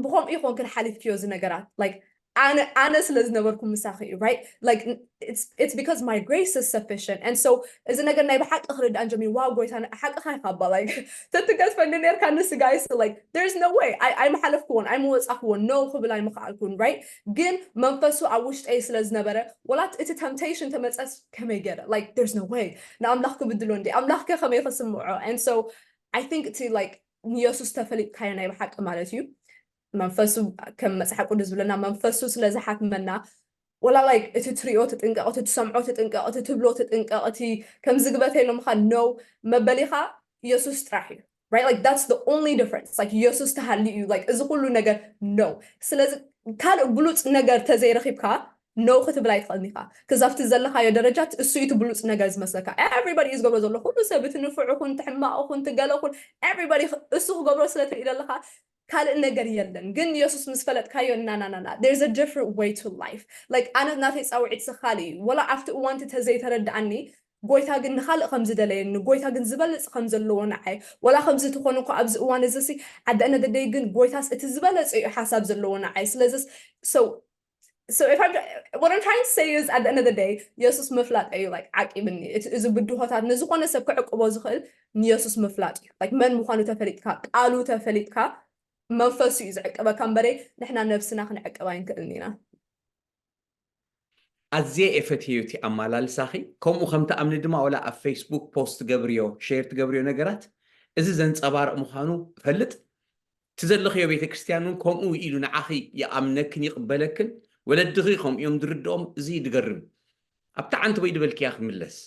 ብከምኡ ይኾን ክንሓሊፍክዮ እዚ ነገራት like ኣነ ኣነ ስለ ዝነበርኩ ምሳኺ እዩ right like it's because my grace is sufficient። And so እዚ ነገር ናይ ብሓቂ ክርዳእን ጀሚሩ ዋው ጎይታ ሓቅኻ ኢኻ እባ like ተትገድፈኒ ነርካ ንስጋይስ like there's no way ኣይምሓለፍክዎን ኣይምወፃኽዎን no ክብል ኣይምኽኣልኩን right? ግን መንፈሱ ኣብ ውሽጠይ ስለ ዝነበረ ወላ እቲ temptation ተመፀስ ከመይ ገይረ like there's no way ንኣምላኽ ክብድሎ እንዲ ኣምላኽ ከ ከመይ ክስምዖ? And so I think እቲ like ንየሱስ ተፈሊጥካዮ ናይ ብሓቂ ማለት እዩ መንፈሱ ከም መፅሓፍ ቅዱስ ዝብለና መንፈሱ ስለ ዝሓትመና ወላ like እቲ ትሪኦ ትጥንቀቕ፣ እቲ ትሰምዖ ትጥንቀቕ፣ እቲ ትብሎ ትጥንቀቕ፣ እቲ ከምዚ ግበተ ኢሎምኻ no መበሊኻ የሱስ ጥራሕ እዩ right? Like that's the only difference like የሱስ ተሃልዩ እዩ like እዚ ኩሉ ነገር no። ስለዚ ካልእ ብሉፅ ነገር ተዘይረኺብካ no ክትብል ኣይትኽእልን ኢኻ። ክዛፍቲ ዘለኻዮ ደረጃ እሱ እዩ ብሉፅ ነገር ዝመስለካ። Everybody እዩ ዝገብሮ ዘሎ፣ ኩሉ ሰብ እቲ ንፉዕ ኹን ትሕማቕ ኹን ትገለ ኹን everybody እሱ ክገብሮ ስለ ትርኢ ዘለኻ ካልእ ነገር የለን። ግን የሱስ ምስ ፈለጥካዮ እናናናና there's a different way to life like ኣነ ናተይ ፃውዒት ስኻል እዩ ወላ ኣብቲ እዋንቲ ተዘይተረድኣኒ ጎይታ ግን ንኻልእ ከም ዝደለየኒ ጎይታ ግን ዝበልፅ ከም ዘለዎ ንዓይ ወላ ከምዚ ትኾኑ እኮ ኣብዚ እዋን እዚ ሲ ዓደነ ደደይ ግን ጎይታስ እቲ ዝበለፀ እዩ ሓሳብ ዘለዎ ንዓይ ስለዚስ so so if I'm what I'm trying to say is at the end of the day የሱስ ምፍላጥ እዩ like ዓቂብኒ እዚ ብድሆታት ንዝኾነ ሰብ ክዕቅቦ ዝኽእል ንየሱስ ምፍላጥ እዩ like መን ምዃኑ ተፈሊጥካ ቃሉ ተፈሊጥካ መንፈሱ እዩ ዝዕቅበካ እምበረ ንሕና ነብስና ክንዕቅብ ኣይንክእልን ኢና። ኣዝየ እየ ፈትየዮ እቲ ኣመላልሳኺ። ከምኡ ከም ትኣምኒ ድማ ዋላ ኣብ ፌስቡክ ፖስት ትገብርዮ ሼር ትገብርዮ ነገራት እዚ ዘንጸባርቕ ምዃኑ እፈልጥ። እቲ ዘለኽዮ ቤተ ክርስትያን እውን ከምኡ ኢሉ ንዓኺ ይኣምነክን ይቕበለክን። ወለድኺ ከምኡ እዮም ዝርድኦም። እዚ ድገርም ኣብቲ ዓንቲ ወይ ድበልክያ ክምለስ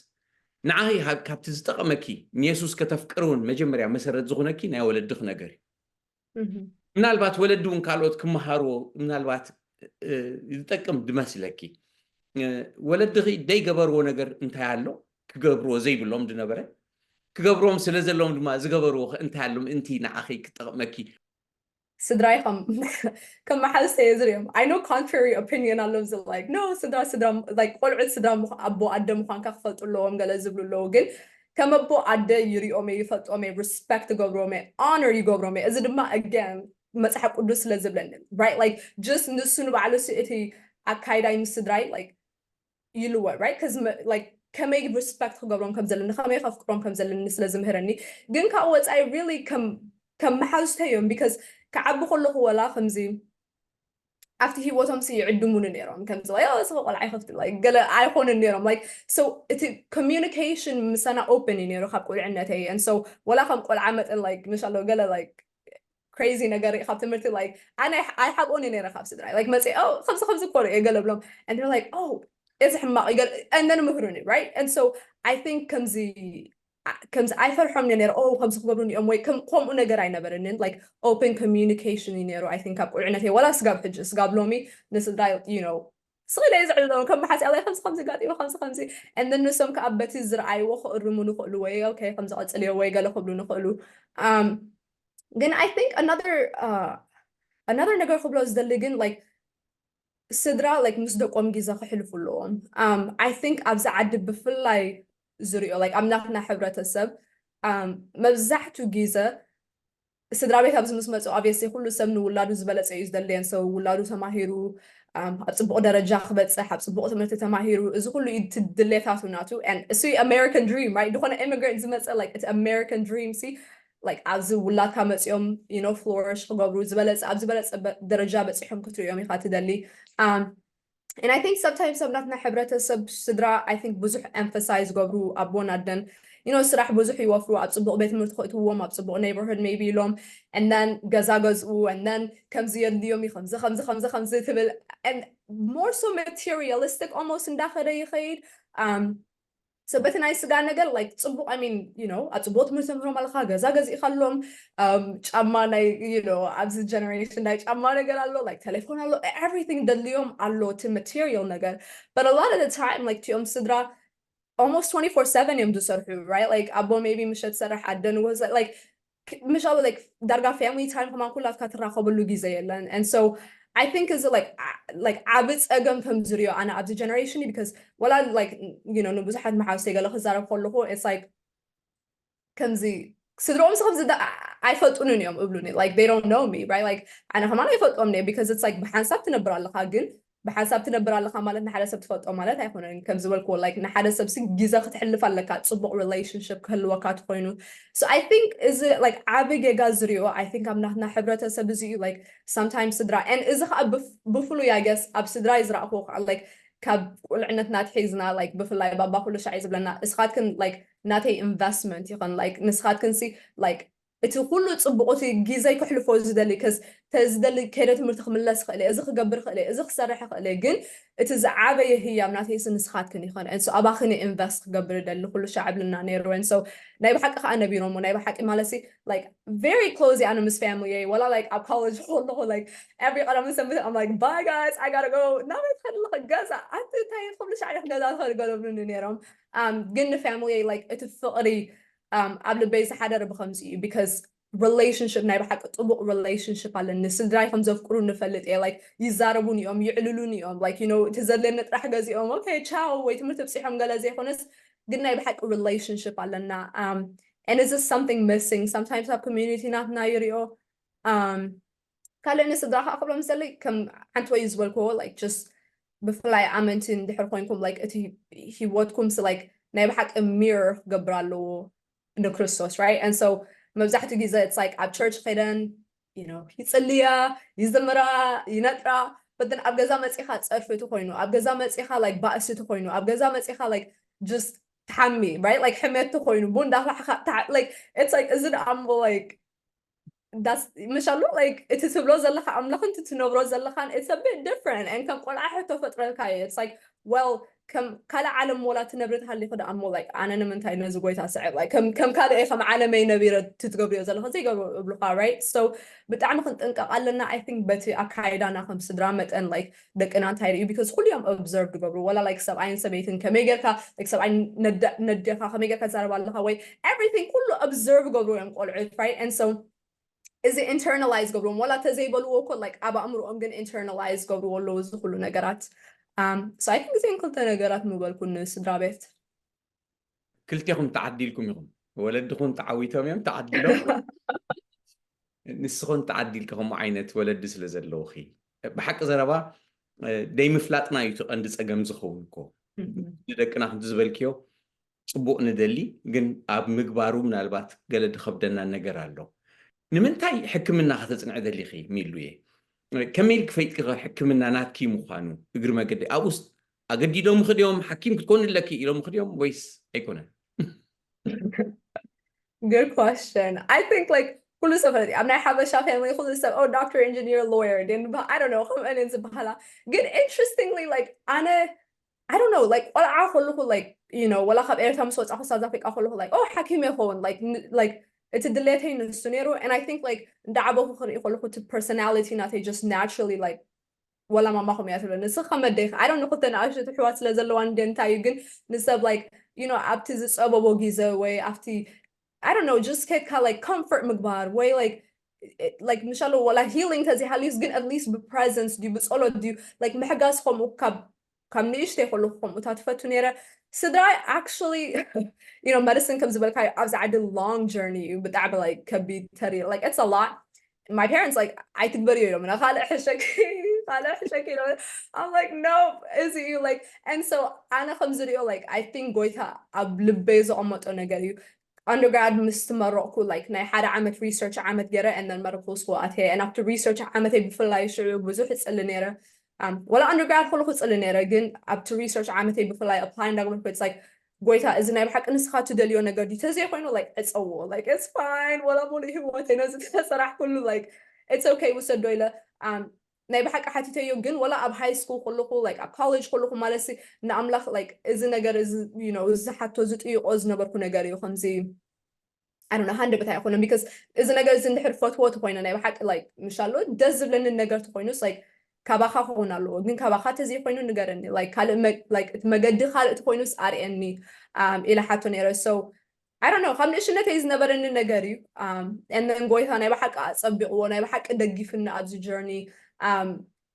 ንዓኺ ካብቲ ዝጠቐመኪ ንየሱስ ከተፍቅሪ እውን መጀመርያ መሰረት ዝኾነኪ ናይ ወለድኺ ነገር እዩ። ምናልባት ወለዲ እውን ካልኦት ክመሃርዎ ምናልባት ዝጠቅም ድመስለኪ። ወለድኺ ደይገበርዎ ነገር እንታይ ኣሎ ክገብርዎ ዘይብሎም ድነበረ ክገብርዎም ስለ ዘለዎም ድማ ዝገበርዎ እንታይ ኣሎ ምእንቲ ንዓኺ ክጠቕመኪ? ስድራይ ከም መሓዝተ እየ ዝሪኦም። I know contrary opinion ኣሎ እዚ like no ስድራ ስድራ like ቆልዑት ስድራ ኣቦ ኣደ ምዃንካ ክፈልጡ ኣለዎም ገለ ዝብሉ ኣለዉ ግን ከም ኣቦ ኣደ ይሪኦም እየ ይፈልጦም እየ respect ይገብሮም እየ honor ይገብሮም እየ እዚ ድማ again መፅሓፍ ቅዱስ ስለ ዝብለኒ right like just ንሱ ንባዕሉ እቲ ኣካይዳይ ምስ ስድራይ like ይልወጥ right like ከመይ respect ክገብሮም ከም ዘለኒ ከመይ ከፍቅሮም ከም ዘለኒ ስለ ዝምህረኒ ግን ካብኡ ወፃኢ really ከም መሓዝተ እዮም because ክዓቢ ከለኹ ወላ ከምዚ ኣብቲ ሂወቶም ሲ ይዕድሙኒ ነይሮም ከምዚ እዚ ቆልዓ ይኸፍት ገለ ኣይኮንን ነይሮም like so እቲ communication ምሳና open እዩ ነይሩ ካብ ቁልዕነተይ and so ወላ ከም ቆልዓ መጠን like ምሻሎ ገለ like crazy ነገር ካብ ትምህርቲ like ኣነ ኣይሓብኦን እየ ነረ ካብ ስድራ like መፅእ ከምዚ ከምዚ እኮ እየ ገለ ብሎም and they're like oh እዚ ሕማቕ ይገል and then ምህሩኒ right and so I think ከምዚ ከምዚ ኣይፈርሖም እየ ነረ oh ከምዚ ክገብሩኒ እዮም ወይ ከምኡ ነገር ኣይነበረንን like open communication እዩ ነሩ I think ካብ ቁልዕነት እየ ወላ ስጋብ ሕጂ ስጋብ ሎሚ ንስድራ you know ስለ እየ ዝዕልሎም ከም መሓዝያ ላይ ከምዚ ከምዚ ጋጢሞ ከምዚ ከምዚ and then ንሶም ከዓ በቲ ዝረኣይዎ ክእርሙ ንኽእሉ ወይ okay ከምዚ ቀፅልዮ ወይ ገለ ክብሉ ንኽእሉ um ግን I think another uh, another ነገር ክብሎ ዝደሊ ግን like ስድራ like ምስ ደቆም ግዜ ክሕልፉ ኣለዎም um I think ኣብዚ ዓዲ ብፍላይ ዝሪኦ like ኣብ ናትና ሕብረተሰብ um መብዛሕቱ ግዜ ስድራ ቤት ኣብዚ ምስ መፁ obviously ኩሉ ሰብ ንውላዱ ዝበለፀ እዩ ዝደለየን so ውላዱ ተማሂሩ ኣብ ፅቡቕ ደረጃ ክበፅሕ ኣብ ፅቡቕ ትምህርቲ ተማሂሩ እዚ ኩሉ እዩ ድሌታቱ ናቱ እሱ American dream right ዝኾነ immigrant ዝመፀ like እቲ American dream ሲ like ኣብዚ ውላድካ መፂኦም you know flourish ክገብሩ ዝበለፀ ኣብ ዝበለፀ ደረጃ በፂሖም ክትሪኦም ኢኻ ትደሊ and I think sometimes ኣብ ናትና ሕብረተሰብ ስድራ I think ብዙሕ emphasize ገብሩ ኣቦን ኣደን you know ስራሕ ብዙሕ ይወፍሩ ኣብ ፅቡቕ ቤት ትምህርቲ ክእትውዎም ኣብ ፅቡቕ neighborhood maybe ኢሎም and then ገዛ ገዝኡ and then ከምዚ የድልዮም እዩ ከምዚ ከምዚ ከምዚ ከምዚ ትብል and more so materialistic almost እንዳኸደ ይኸይድ um so በቲ ናይ ስጋ ነገር like ፅቡቕ I mean you know ኣብ ፅቡቕ ትምህርቲ ትምህሮም ኣለካ ገዛ ገዚእካሎም um ጫማ ናይ you know ኣብዚ generation ናይ ጫማ ነገር ኣሎ like ቴሌፎን ኣሎ everything ደድልዮም ኣሎ እቲ material ነገር but a lot of the time like ቲኦም ስድራ almost twenty-four seven እዮም ዝሰርሑ right like ኣቦ maybe ምሸት ሰርሕ ኣደ ንጎ like ምሻሉ like ዳርጋ family time ከማን ኩላትካ ትራኸበሉ ግዜ የለን and so I think እዚ like like ዓቢ ፀገም ከም ዝሪኦ ኣነ ኣብዚ generation because ወላ like you know ንብዙሓት መሓውሰይ ገለ ክዛረብ ከለኹ it's like ከምዚ ስድሮኦም ሲ ከምዚ ኣይፈልጡንን እዮም እብሉኒ like they don't know me right like ኣነ ከማን ኣይፈልጦም እየ because it's like ብሓንሳብ ትነብር ኣለካ ግን ብሓንሳብ ትነብር ኣለካ ማለት ንሓደ ሰብ ትፈልጦ ማለት ኣይኮነን ከም ዝበልክዎ like ንሓደ ሰብ ሲ ግዜ ክትሕልፍ ኣለካ ፅቡቕ relationship ክህልወካ ትኮይኑ so I think እዚ like ዓቢ ጌጋ ዝሪኦ I think ኣብ ናትና ሕብረተሰብ እዚ እዩ like sometimes ስድራ and እዚ ከዓ ብፍሉይ I guess ኣብ ስድራ ዝረእክዎ ከዓ like ካብ ቁልዕነትና ኣትሒዝና like ብፍላይ ባባ ኩሉ ሻዕ እዩ ዝብለና እስኻትክን like ናተይ investment ይኸን like ንስኻትክን ሲ like እቲ ኩሉ ፅቡቕ እቲ ግዜይ ክሕልፎ ዝደሊ ከዝ ተዝደሊ ከይደ ትምህርቲ ክምለስ ክእል እዚ ክገብር ክእል እዚ ክሰርሕ ክእል ግን እቲ ዝዓበየ ህያብ ናተይሲ ንስኻትክን ይኸን and so ኣባኽን invest ክገብር ደሊ ኩሉ ሻዕ ብልና ነይሩ and so ናይ ብሓቂ ከዓ ነቢሮሞ ናይ ብሓቂ ማለትሲ like very close ኣነ ምስ family ወላ like ኣብ college ከለኹ like every ቀዳምን ሰንበት I'm like bye guys I gotta go ናበይ ትኸድ ኣለኸ ገዛ ኣንቲ እንታይ ኩሉ ሻዕ ገዛ ትኸድ ገለብሉኒ ነይሮም um ግን ን family like እቲ ፍቕሪ um ኣብ ልበይ ዝሓደረ ብከምዚ እዩ because relationship ናይ ብሓቂ ጥቡቕ relationship ኣለኒ ስድራይ ከም ዘፍቅሩ ንፈልጥ እየ like ይዛረቡን እዮም ይዕልሉን እዮም like you know እቲ ዘድለየኒ ጥራሕ ገዚኦም okay ቻው ወይ ትምህርቲ ብፅሖም ገለ ዘይኮነስ ግን ናይ ብሓቂ relationship ኣለና um and is this something missing sometimes ኣብ community ናትና ይሪኦ um ካልእ ንስድራ ከዓ ክብሎም ዝደሊ ከም ሓንቲ ወይ ዝበልክዎ like just ብፍላይ ኣመንቲ እንድሕር ኮይንኩም like እቲ ሂወትኩም ሲ like ናይ ብሓቂ mirror ክገብር ኣለዎ ንክርስቶስ right and so መብዛሕትኡ ግዜ it's like ኣብ church ከይደን you know ይፅልያ ይዝምራ ይነጥራ but then ኣብ ገዛ መፂኻ ፀርፊ እቲ ኮይኑ ኣብ ገዛ መፂኻ like ባእሲ እቲ ኮይኑ ኣብ ገዛ መፂኻ like just ትሓሚ right like ሕመቲ ኮይኑ ቡን ዳፋሕካ like it's like እዚ ደኣ እሞ like ምሻሉ like እቲ ትብሎ ዘለካ ኣምላኽን እቲ ትነብሮ ዘለካን it's a bit different and ከም ቆልዓ ሕቶ ፈጥረልካ እዩ it's like well ከም ካልእ ዓለም ሞላ ትነብሪ ተሃሊኹ ደኣ እሞ like ኣነ ንምንታይ ነዚ ጎይታ ስዕብ like ከም ካልእ ከም ዓለመይ ነቢረ ትትገብርዮ ዘለኹ ዘይገብሮ እብሉካ right so ብጣዕሚ ክንጥንቀቕ ኣለና I think በቲ ኣካይዳና ከም ስድራ መጠን like ደቅና እንታይ ርእዩ because ኩሉ እዮም observe ዝገብሩ ወላ like ሰብኣይን ሰበይትን ከመይ ጌርካ like ሰብኣይ ነዴኻ ከመይ ጌርካ ትዛረብ ኣለካ ወይ everything ኩሉ observe ገብሩ እዮም ቆልዑት right and so እዚ internalize ገብርዎም ወላ ተዘይበልዎ እኮ like ኣብ ኣእምሮኦም ግን internalize ገብርዎ ኣለዉ እዚ ኩሉ ነገራት um so I think እዚን ክልተ ነገራት ምበልኩ ንስድራ ቤት ክልቴኹም ተዓዲልኩም ኢኹም ወለድኹም ተዓዊቶም እዮም ተዓዲሎም ንስኹን ተዓዲልኪ ከምኡ ዓይነት ወለዲ ስለ ዘለውኺ ብሓቂ ዘረባ ደይምፍላጥና እዩ እቲ ቀንዲ ፀገም ዝኸውን እኮ ንደቅና ከምቲ ዝበልክዮ ፅቡቕ ንደሊ ግን ኣብ ምግባሩ ምናልባት ገለ ድኸብደና ነገር ኣሎ ንምንታይ ሕክምና ከተፅንዕ ደሊኺ ሚሉ እየ ከመይ ኢልኪ ፈይጥኪ ሕክምና ናትኪ ምዃኑ እግሪ መገዲ ኣብኡስ ኣገዲዶም ክድዮም ሓኪም ክትኮን ኣለኪ ኢሎም ክድዮም ወይስ ኣይኮነን good question I think like ኩሉ ሰብ ፈለጥ ኣብ ናይ ሓበሻ family ኩሉ ሰብ oh doctor engineer lawyer then I don't know ከምአንን ዝበሃላ ግን interestingly like ኣነ I don't know like ቆልዓ ከለኹ like you know ወላ ካብ ኤርትራ ምስ ወፃኹ ሳውዝ ኣፍሪቃ ከለኹ like oh ሓኪም ይኸውን like like እቲ ድሌተይ ንሱ ነይሩ and I think like እንዳዓበኹ ክርኢ ከለኹ እቲ personality ናተይ just naturally like ወላ ማማኹም እያ ትብለኒ ንስኺ ከም ኣደይ I don't know ክልተ ንኣሽቱ ኣሕዋት ስለ ዘለዋ እንደ እንታይ እዩ ግን ንሰብ like you know ኣብቲ ዝፀበቦ ግዜ ወይ ኣብቲ I don't know just ከድካ like comfort ምግባር ወይ like like ምሻሎ ወላ healing ተዘይሃልዩስ ግን at least ብ presence ድዩ ብፀሎት ድዩ like ምሕጋዝ ከምኡ ካብ ካብ ንእሽተይ ከለኹ ከምኡታት ትፈቱ ነይረ ስድራይ actually you know medicine ከም ዝበልካዮ ኣብዚ ዓዲ long journey እዩ ብጣዕሚ like ከቢድ ተሪር like it's a lot my parents like ኣይትግበርዮ ኢሎም ካልእ ሕሸኪ ካልእ ሕሸኪ ኢሎም I'm like no እዚ እዩ like and so ኣነ ከም ዝሪኦ like I think ጎይታ ኣብ ልበይ ዘቐመጦ ነገር እዩ undergrad ምስ ተመረቕኩ like ናይ ሓደ ዓመት research ዓመት ገይረ and then medical school ኣትየ and ኣብቲ research ዓመተይ ብፍላይ ሽዑ ብዙሕ እፅሊ ነይረ um, ወላ undergrad ከለኹ እፅሊ ነይረ ግን ኣብቲ research ዓመተይ ብፍላይ apply እንዳገበርኩ it's like ጎይታ እዚ ናይ ብሓቂ ንስኻ ትደልዮ ነገር ድዩ ተዘይኮይኑ like ዕፀዎ like it's fine ወላ ሙሉእ ህይወተይ ነዚ ተሰራሕኩሉ like it's okay ውሰዶ ኢለ um, ናይ ብሓቂ ሓቲተዮ ግን ወላ ኣብ high school ከለኹ like ኣብ college ከለኹ ማለት ንኣምላኽ like እዚ ነገር እዚ you know እዚ ሓቶ ዝጥይቆ ዝነበርኩ ነገር እዩ ከምዚ I don't know ሃንደበት ኣይኮነን because እዚ ነገር እዚ እንድሕር ፈትዎ ተኮይነ ናይ ብሓቂ like ምሻሎ ደስ ዝብለኒ ነገር ተኮይኑስ like ካባኻ ክኸውን ኣለዎ ግን ካባኻ ተዘይኮይኑ ንገረኒ like ካልእ like እቲ መገዲ ካልእ ተኮይኑስ ኣርእየኒ um, ኢለ ሓቶ ነይረ so I don't know ካብ ንእሽነተይ ዝነበረኒ ነገር እዩ um, and then ጎይታ ናይ ብሓቂ ኣፀቢቕዎ ናይ ብሓቂ ደጊፍኒ ኣብዚ journey um,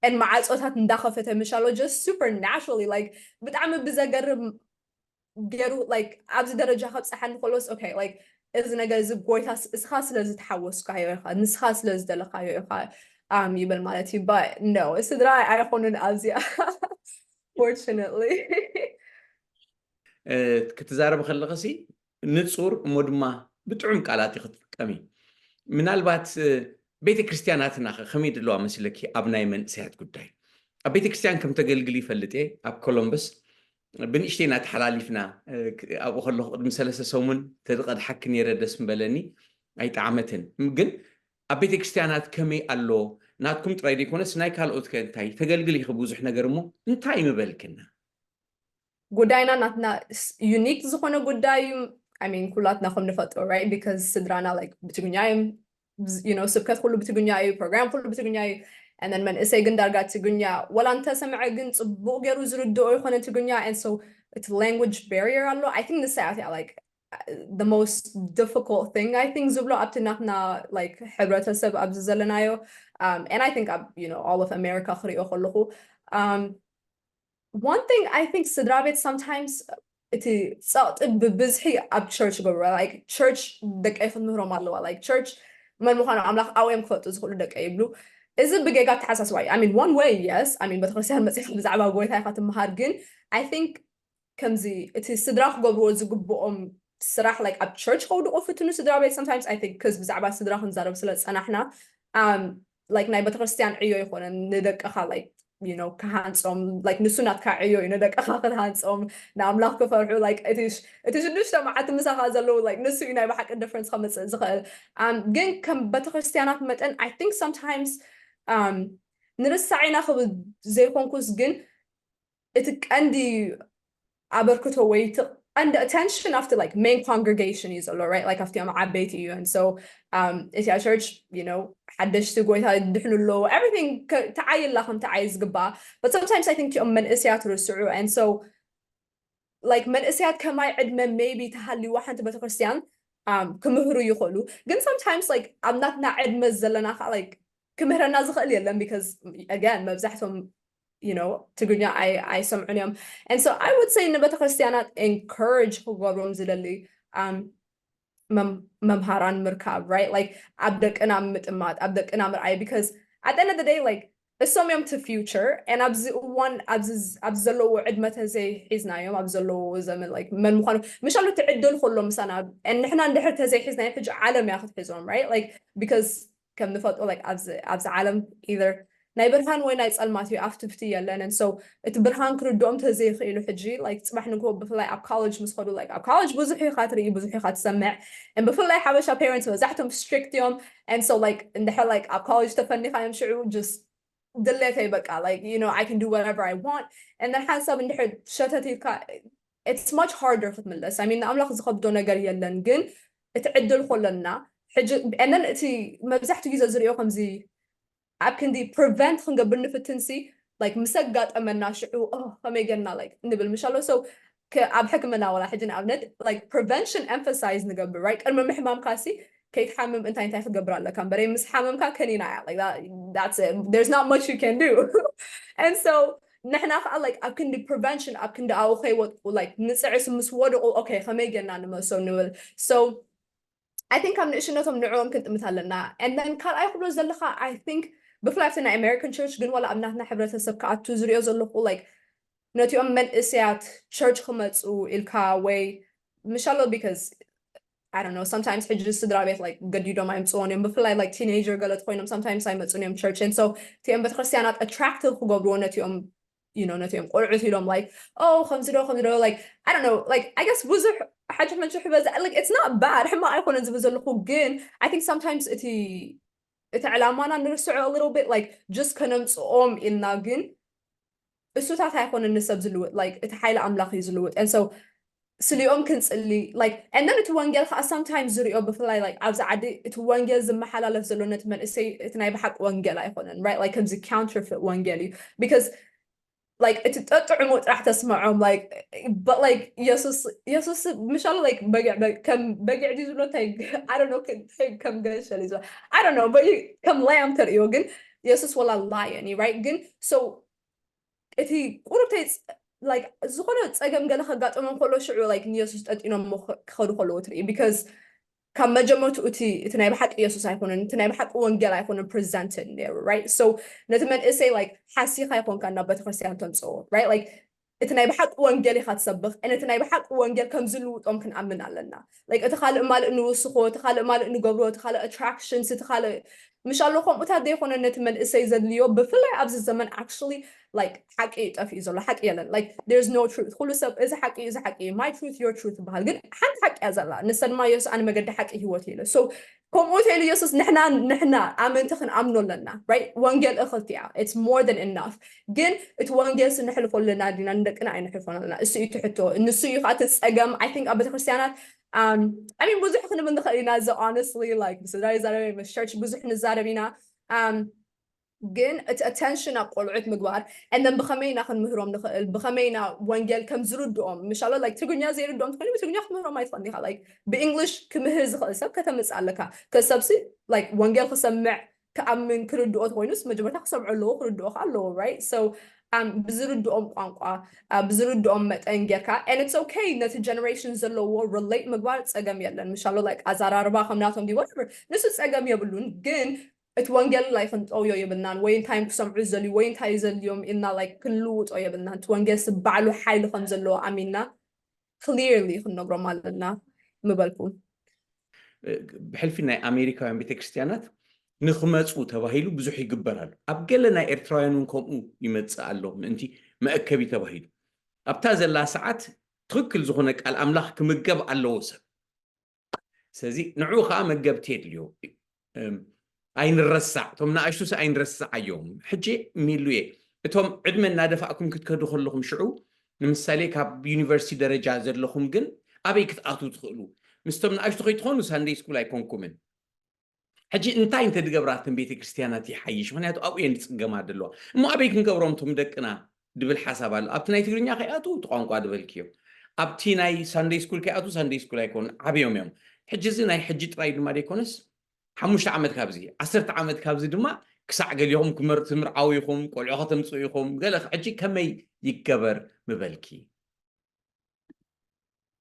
and መዓፆታት እንዳኸፈተ ምሻሎ just supernaturally like ብጣዕሚ ብዘገርም ገይሩ like ኣብዚ ደረጃ ከብፀሓኒ ከሎስ okay like እዚ ነገር እዚ ጎይታ እስኻ ስለ ዝተሓወስካዮ ኢኻ ንስኻ ስለ ዝደለኻዮ ኢኻ um, ይብል ማለት እዩ but no ስድራ ኣይኮኑን ኣብዚኣ fortunately ክትዛረብ ከለኸሲ ንፁር እሞ ድማ ብጥዑም ቃላት ክትጥቀሚ ምናልባት ቤተ ክርስቲያናትና ከመይ ድለዋ መስለኪ ኣብ ናይ መንእሰያት ጉዳይ ኣብ ቤተ ክርስቲያን ከም ተገልግል ይፈልጥ እየ ኣብ ኮሎምበስ ብንእሽተይ እናተሓላሊፍና ኣብኡ ከለኹ ቅድሚ ሰለስተ ሰሙን ተዝቐድሓኪ ነይረ ደስ ምበለኒ ኣይጠዓመትን ግን ኣብ ቤተ ክርስቲያናት ከመይ ኣሎ ናትኩም ጥራይ ዘይኮነስ ናይ ካልኦት ከ እንታይ ተገልግል ኢኺ ብዙሕ ነገር እሞ እንታይ ምበልክና ጉዳይና ናትና unique ዝኾነ ጉዳይ እዩ I mean ኩላትና ከም ንፈልጦ right because ስድራና like ብትግርኛ እዮም you know ስብከት ኩሉ ብትግርኛ እዩ program ኩሉ ብትግርኛ እዩ and then መንእሰይ ግን ዳርጋ ትግርኛ ወላ እንተሰምዐ ግን ፅቡቅ ገይሩ ዝርድኦ ይኮነ ትግርኛ and so እቲ language barrier ኣሎ I think ንሳ እያ like the most difficult thing I think ዝብሎ ኣብቲ ናትና like ሕብረተሰብ ኣብዚ ዘለናዮ um, and I think ኣብ you know all of America ክሪኦ ከለኹ um, one thing I think ስድራ ቤት sometimes እቲ ፀቕጢ ብብዝሒ ኣብ church ገብሮ like church ደቀይ ክትምህሮም ኣለዋ like church መን ምዃኑ ኣምላኽ ኣብኦም ክፈልጡ ዝኽእሉ ደቀ ይብሉ እዚ ብጌጋ ተሓሳስባ እዩ I mean one way yes I mean ቤተክርስትያን መፅኻ ብዛዕባ ጎይታ ኢኻ ትምሃር ግን I think ከምዚ እቲ ስድራ ክገብርዎ ዝግብኦም ስራሕ like ኣብ church ከውድቆ ፍትኑ ስድራ ቤት sometimes I think cause ብዛዕባ ስድራ ክንዛረብ ስለ ዝፀናሕና um, like ናይ ቤተክርስትያን ዕዮ ይኮነ ንደቅኻ like you know ክሃንፆም like ንሱ ናትካ ዕዮ እዩ ንደቅኻ ክትሃንፆም ንኣምላኽ ክፈርሑ like እቲ ሽዱሽተ መዓልቲ ምሳኻ ዘለዉ like ንሱ እዩ ናይ ብሓቂ difference ከመፅእ ዝኽእል um, ግን ከም ቤተክርስትያናት መጠን I think sometimes um, ንርሳዕ ኢና ክብል ዘይኮንኩስ ግን እቲ ቀንዲ ኣበርክቶ ወይ እቲ ቀንዲ attention ኣብቲ like main congregation እዩ ዘሎ right like ኣብቲኦም ዓበይቲ እዩ and so um, እቲኣ church you know ሓደሽቲ ጎይታ ድሕኑ ኣለዉ everything ተዓይላ ከም ተዓይ ዝግባኣ but sometimes I think እቲኦም መንእስያት ርስዑ and so like መንእስያት ከማይ ዕድመ maybe ተሃልይዋ ሓንቲ ቤተክርስትያን um, ክምህሩ ይኽእሉ ግን sometimes like ኣብ ናትና ዕድመ ዘለና ከዓ like ክምህረና ዝኽእል የለን because again መብዛሕቶም you know ትግርኛ ኣይሰምዑን እዮም and so I would say ንቤተክርስትያናት encourage ክገብሮም ዝደሊ um, መምሃራን ምርካብ right like ኣብ ደቅና ምጥማጥ ኣብ ደቅና ምርኣይ because at the end of the day like እሶም እዮም to future and ኣብዚ እዋን ኣብዚ ዘለዉ ዕድመ ተዘይሒዝናዮም ኣብ ዘለዉ ዘመን like መን ምዃኑ ምሻሉ እቲ ዕድል ከሎ ምሳና ንሕና እንድሕር ተዘይሒዝናዮም ሕጂ ዓለም እያ ክትሕዞም right like because ከም ንፈልጦ like ኣብዚ ዓለም either ናይ ብርሃን ወይ ናይ ጸልማት እዩ፣ ኣፍትፍቲ የለን። And so እቲ ብርሃን ክርድኦም ተዘይኽእሉ ሕጂ፣ like፣ ጽባሕ ንግሆ ብፍላይ ኣብ college ምስ ኸዱ፣ like፣ ኣብ college ብዙሕ ኢኻ ትርኢ፣ ብዙሕ ኢኻ ትሰምዕ። And ብፍላይ ሓበሻ parents መብዛሕቶም strict እዮም። And so, like፣ እንድሕር፣ like፣ ኣብ college ተፈኒኻ እዮም ሽዑ just ድሌተይ በቃ፣ like, you know, I can do whatever I want. And then ሓንሳብ እንድሕር ሸተት ኢልካ it's much harder ክትምለስ። I mean ንኣምላኽ ዝኸብዶ ነገር የለን፣ ግን እቲ ዕድል ኮለና ሕጂ። And then እቲ መብዛሕትኡ ግዜ ዝሪኦ ከምዚ ኣብ ክንዲ prevent ክንገብር ንፍትንሲ፣ like፣ ምስ ኣጋጠመና ሽዑ "ኦ፣ ከመይ ገና?" like፣ ንብል ምሻሎ። So ኣብ ሕክምና ወላ ሕጂ ንኣብነት፣ like፣ prevention emphasize ንገብር፣ right? ቅድሚ ምሕማምካ ሲ ከይትሓምም እንታይ እንታይ ክትገብር ኣለካ እምበረ፣ ምስ ሓመምካ ከኒና እያ። Like, that, that's it, there's not much you can do. And so ንሕና ከዓ፣ like፣ ኣብ ክንዲ prevention፣ ኣብ ክንዲ ኣብኡ ከይወድቁ፣ like፣ ንፅዕስ ምስ ወደቁ okay ከመይ ገና ንመሶም ንብል። So I think ካብ ንእሽነቶም ንዕኦም ክንጥምት ኣለና። And then ካልኣይ ክብሎ ዘለካ፣ I think ብፍላይ ኣብቲ ናይ American church ግን ዋላ ኣብ ናትና ሕብረተሰብ ክኣቱ ዝሪኦ ዘለኹ፣ like፣ ነቲኦም መንእሰያት church ክመፁ ኢልካ ወይ ምሻሎ፣ because I don't know, sometimes ሕጂ ስድራ ቤት፣ like፣ ገዲዶም ኣይምፅዎን እዮም። ብፍላይ፣ like፣ teenager ገለ ኮይኖም sometimes ኣይመፁን እዮም church። And so እቲኦም ቤተክርስትያናት attractive ክገብርዎ ነቲኦም you know ነቲኦም ቆልዑት ኢሎም፣ like፣ "ኦ፣ ከምዚ ዶ ከምዚ ዶ?" Like, I don't know, like, I guess ብዙሕ ሓጅሕ መጅሕ በዛ፣ like, it's not bad፣ ሕማቅ ኣይኮነን ዝብል ዘለኹ። ግን I think sometimes እቲ እቲ ዕላማና ንርስዖ a little bit, like, just ከነምፅኦም ኢልና። ግን እሱታት ኣይኮነን ንሰብ ዝልውጥ፣ like፣ እቲ ሓይሊ ኣምላኽ እዩ ዝልውጥ። And so ስሊኦም ክንፅሊ፣ like፣ and then እቲ ወንጌል ከዓ sometimes ዝሪኦ ብፍላይ፣ like፣ ኣብዚ ዓዲ እቲ ወንጌል ዝመሓላለፍ ዘሎ ነቲ መንእሰይ እቲ ናይ ብሓቂ ወንጌል ኣይኮነን፣ right? Like፣ ከምዚ counterfeit ወንጌል እዩ። Because, like፣ እቲ ጠጥዕሙ ጥራሕ ተስምዖም፣ like፣ but, like፣ የሱስ የሱስ ምሻሉ፣ like፣ በጊዕ በ- ከም በጊዕ ድዩ ዝብሎ እንታይ I don't know፣ ከ- ከም ገንሸል እዩ ዝብሎ I don't know፣ but you- ከም lamb ተርእዮ። ግን የሱስ ወላ lion እዩ፣ right? ግን so እቲ ቁሩብተይ ፅ- like፣ ዝኾነ ፀገም ገለ ከጋጥሞም ከሎ ሽዑ፣ like፣ ንየሱስ ጠጢኖም ክኸዱ ከለዎ ትርኢ። Because ካብ መጀመርትኡ እቲ እቲ ናይ ብሓቂ የሱስ ኣይኮነን፣ እቲ ናይ ብሓቂ ወንጌል ኣይኮነን presented ነይሩ፣ right? So ነቲ መንእሰይ፣ like፣ ሓሲኻ ኣይኮንካ ናብ ቤተክርስትያን ተምፅኦ፣ right? Like፣ እቲ ናይ ብሓቂ ወንጌል ኢኻ ትሰብኽ፣ and እቲ ናይ ብሓቂ ወንጌል ከም ዝልውጦም ክንኣምን ኣለና። Like፣ እቲ ካልእ ማልእ ንውስኾ፣ እቲ ካልእ ማልእ ንገብሮ፣ እቲ ካልእ attractions፣ እቲ ካልእ ምሻሎ ከምኡታት ዘይኮነ ነቲ መንእሰይ ዘድልዮ። ብፍላይ ኣብዚ ዘመን actually, like፣ ሓቂ እዩ ጠፊኡ ዘሎ፣ ሓቂ የለን። Like, there's no truth። ኩሉ ሰብ እዚ ሓቂ እዩ፣ እዚ ሓቂ እዩ፣ my truth, your truth ይበሃል። ግን ሓንቲ ሓቂ እያ ዘላ፣ ንሳ ድማ የሱስ ኣነ መገዲ ሓቂ ህይወት ኢለ። So ከምኡ ተይሉ የሱስ ንሕና ንሕና ኣመንቲ ክንኣምኖ ኣለና፣ right? ወንጌል እኽልቲ እያ፣ it's more than enough። ግን እቲ ወንጌል ሲ ነሕልፎ ኣለና ዲና ንደቅና ኣይነሕልፎን ኣለና? እሱ እዩ ትሕቶ፣ ንሱ እዩ ከዓ እቲ ፀገም። I think ኣብ ቤተክርስትያናት um, I mean ብዙሕ ክንብል ንኽእል ኢና፣ እዚ honestly, like፣ ብስድራ ይዛረብ፣ ምስ church ብዙሕ ንዛረብ ኢና። Um, ግን እቲ attention ኣብ ቆልዑት ምግባር፣ and then ብኸመይ ኢና ክንምህሮም ንኽእል፣ ብኸመይ ኢና ወንጌል ከም ዝርድኦም። ምሻሎ፣ like፣ ትግርኛ ዘይርድኦም ትኾይኑ ብትግርኛ ክትምህሮም ኣይትኽእልን ኢኻ። Like፣ ብእንግሊሽ ክምህር ዝኽእል ሰብ ከተምፅእ ኣለካ። ከሰብሲ፣ like፣ ወንጌል ክሰምዕ፣ ክኣምን፣ ክርድኦ ተኾይኑስ መጀመርታ ክሰምዖ ኣለዎ፣ ክርድኦ ከ ኣለዎ፣ right? So um, ብዝርድኦም ቋንቋ፣ uh, ብዝርድኦም መጠን ጌርካ። And it's okay፣ ነቲ generation ዘለዎ relate ምግባር ፀገም የለን። ምሻሎ፣ like፣ ኣዘራርባ ከም ናቶም ድዩ whatever፣ ንሱ ፀገም የብሉን። ግን እቲ ወንጌል ላይ ክንጠውዮ የብልናን፣ ወይ እንታይ እዮም ክሰምዑ ዝደልዩ፣ ወይ እንታይ እዩ ዘድልዮም ኢልና፣ like፣ ክንልውጦ የብልናን። እቲ ወንጌል ሲ ባዕሉ ሓይሊ ከም ዘለዎ ኣሚንና clearly ክንነግሮም ኣለና ምበልኩ። ብሕልፊ ናይ ኣሜሪካውያን ቤተክርስትያናት ንክመፁ ተባሂሉ ብዙሕ ይግበር ኣሎ። ኣብ ገለ ናይ ኤርትራውያን እውን ከምኡ ይመፅእ ኣሎ፣ ምእንቲ መእከቢ ተባሂሉ። ኣብታ ዘላ ሰዓት ትኽክል ዝኾነ ቃል ኣምላኽ ክምገብ ኣለዎ ሰብ። ስለዚ ንዑ ከዓ መገብቲ የድልዮ። እም፣ ኣይንረሳዕ፣ እቶም ንኣሽቱ ሲ ኣይንረስዓዮም። ሕጂ ሚሉየ፣ እቶም ዕድመ እናደፋእኩም ክትከዱ ከለኹም ሽዑ፣ ንምሳሌ ካብ ዩኒቨርሲቲ ደረጃ ዘለኹም ግን ኣበይ ክትኣትዉ ትኽእሉ? ምስቶም ንኣሽቱ ከይትኾኑ ሳንደይ ስኩል ኣይኮንኩምን። ሕጂ እንታይ እንተድገብራትን ቤተ ክርስቲያናት ይሓይሽ፣ ምክንያቱ ኣብኡ እየን ዝፅገማ ዘለዋ። እሞ ኣበይ ክንገብሮም እቶም ደቅና ድብል ሓሳብ ኣሎ። ኣብቲ ናይ ትግርኛ ከይኣትዉ እቲ ቋንቋ ድበልክዮ፣ ኣብቲ ናይ ሳንደይ ስኩል ከይኣትዉ ሳንደይ ስኩል ኣይኮኑን፣ ዓብዮም እዮም። ሕጂ እዚ ናይ ሕጂ ጥራይ ድማ ዘይኮነስ ሓሙሽተ ዓመት ካብዚ፣ ዓሰርተ ዓመት ካብዚ ድማ ክሳዕ ገሊኹም ክምር- ትምርዓው ኢኹም፣ ቆልዑ ከተምፅኡ ኢኹም፣ ገለ ሕጂ ከመይ ይገበር ምበልኪ?